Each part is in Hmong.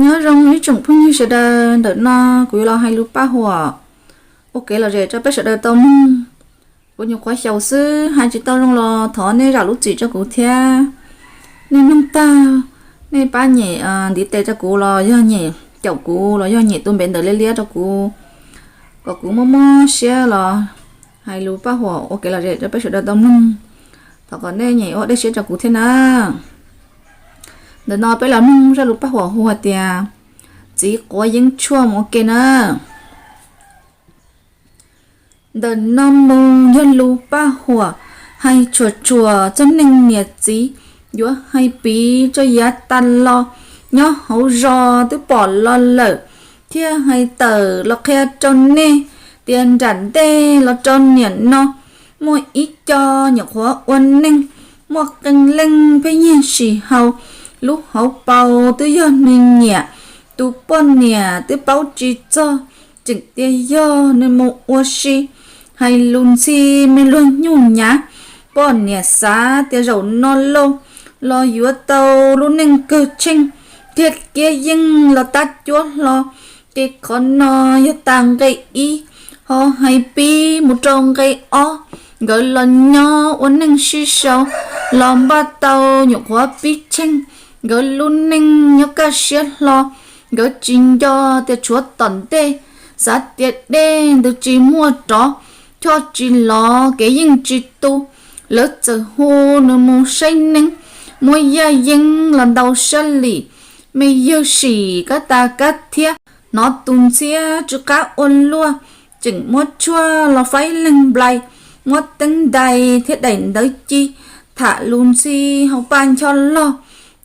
Nyob zoo ib tsoom phooj ywg sawv daws, ntawm no kuv yuav los hais lus paj huam ua kev lom zem rau peb sawv daws tau mloog. Kuv nyuam qhuav xyaum xwb, hais tsis tau zoo los thov nej zam lub txim rau kuv thiab. Nej mloog tag, nej pab nyem ntiv tes rau kuv los yog nyem caum kuv los yog nyem tus npe ntawm liab liab rau kuv, kom kuv muaj mob siab los hais lus paj huam ua kev lom zem rau peb sawv daws tau mloog. Thov kom nej nyem ua dej siab rau kuv thiab na. Ntawm no peb los mloog zaj lus paj huam hu hais tias txiv quav yeeb tshuaj mus ua ke na. Ntawm no mus yog lus paj huam hais tshua tshua txog neeg niam txiv, yuav hais piv rau yav tas los nyob hauv zos twb pom los lawm, thiaj hais tawm los qhia rau nej tias nram ntej los rau niam no muaj ib co nyuam qhuav ua neej, muaj qee leej pheej nyiag sim haus, lub hauv paus twb yog nws nyiam, tus poj niam twb paub tsis txog, tseem tias yog nws mus ua si, hais lus ntxhi me luag nyuj nyav. Poj niam xav tias zaum no lauj los yuav tau lub neej kawg tsheej, thiaj kiab yeej los tab cuab hlo. Ces qhov no yog tas nqe ib, ho hais pib mus rau nqe ob. Nkawd los nyob ua neej sib sau, los npaj tau nyuam qhuav pib tsheej, nkawd lub neej nyob kaj siab hlo. Nkawd tsis nco tias tshuav tom ntej, xav tias dej ntawd tsis muaj rov, choj tsis lov kev yeej tsis tu. Lawv txawm hu nws mus saib neeb, muab yaj yeeb los ntaus sab lim, me yawg sim kab tas kab thiab, hnov tus ntxhiab tsw qab ua luaj, tseem muab tshuaj los faib leeg nplais, muab teeb ntais thiab daim ntawv ci, tham lus ntxhi hauv paj ncho log.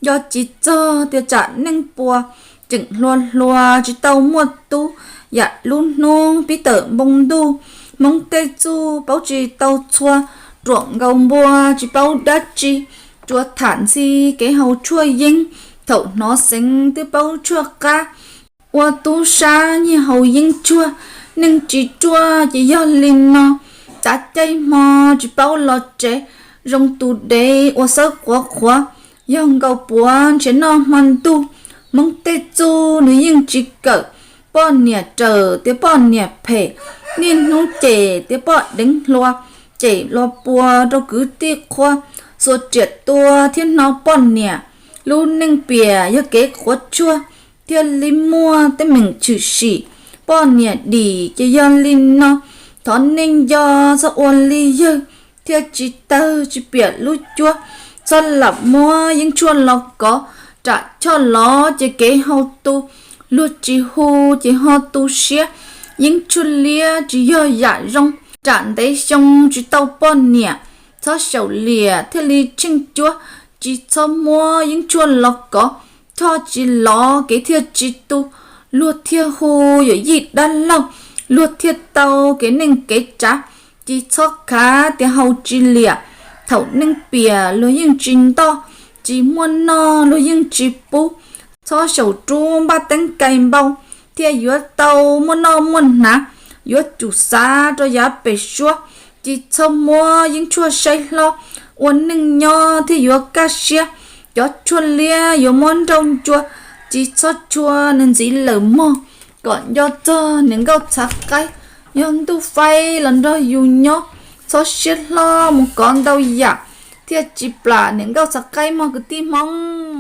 Nco tsis txog tias tsam neej puas, tseem hluas hluas tsis tau muaj tub, yam lub hnub pib tawm npoo ntuj, hmoob tej txuj paub tsis tau txhua, ruam nkaus npua tsis paub dab tsi, tsuas tham ntxhi kev haus tshuaj yeeb, thaum hnov xeev twb paub tshuaj qab. Ua tub sab nyiag haus yeeb tshuaj, neej tsis ruaj ces yog li no, tav caij hmo tsis paub los tsev, zoo tus dev ua xawb qhuav qhuav, yog nkaus puav ntshiav noj hmo ntuj. Hmoob tej txuj nws yeej tsis kawm, poj niam rawm tias poj niam phem, niaj hnub cem tias poj deev hluas, cem los puas rau kwv tij qhua, xuas riam tua thiab hno poj niam. Lub neej piam yog kev qhuav tshuaj, thiaj li muaj teeb meem tshwm sim, poj niam dim ces yog li no. Thov nej nco txhob ua li yawg, thiaj tsis tawg tsis piam lub cuab. Txhob lam muab yeeb tshuaj los kov, ram choj lov ces kev hau tu. Luag tsis hu ces ho tu siab. Yeeb tshuaj liab tsis yog yam zoo, ram ntev xyoo tsis tau poj niam. Txhob xyaum liam thiaj li tsheej cuab, tsis txhob muab yeeb tshuaj los kov, choj tsis lov kev thiaj tsis tu. Luag thiaj hu yawm yij dab laug, luag thiaj tau kev neej kev tsav. Tsis txhob khav tias haus tsis liam, thaum neej piam luag yeej tsis ntoj, tsis muaj noj luag yeej tsis pub. Txhob xyaum rub npaj teeb kais npau, thiaj yuav tau muaj noj muaj hnav. Yuav tsum xav rau yav pem suab, tsis txhob muab yeeb tshuaj saib hlob. Ua neej nyob thiaj yuav kaj siab, cov tshuaj liab yuav muab nrauj ncua. Tsis txhob tshua nws ntxiv lawm mog, kom nco txog niam nkauj txhav qaib. Yog ntuj faib los nrog yus nyob, txhob siab hlob mus kov ntau yam, thiaj tsis plam niam nkauj txhav qaib mog kwv tij Hmoob.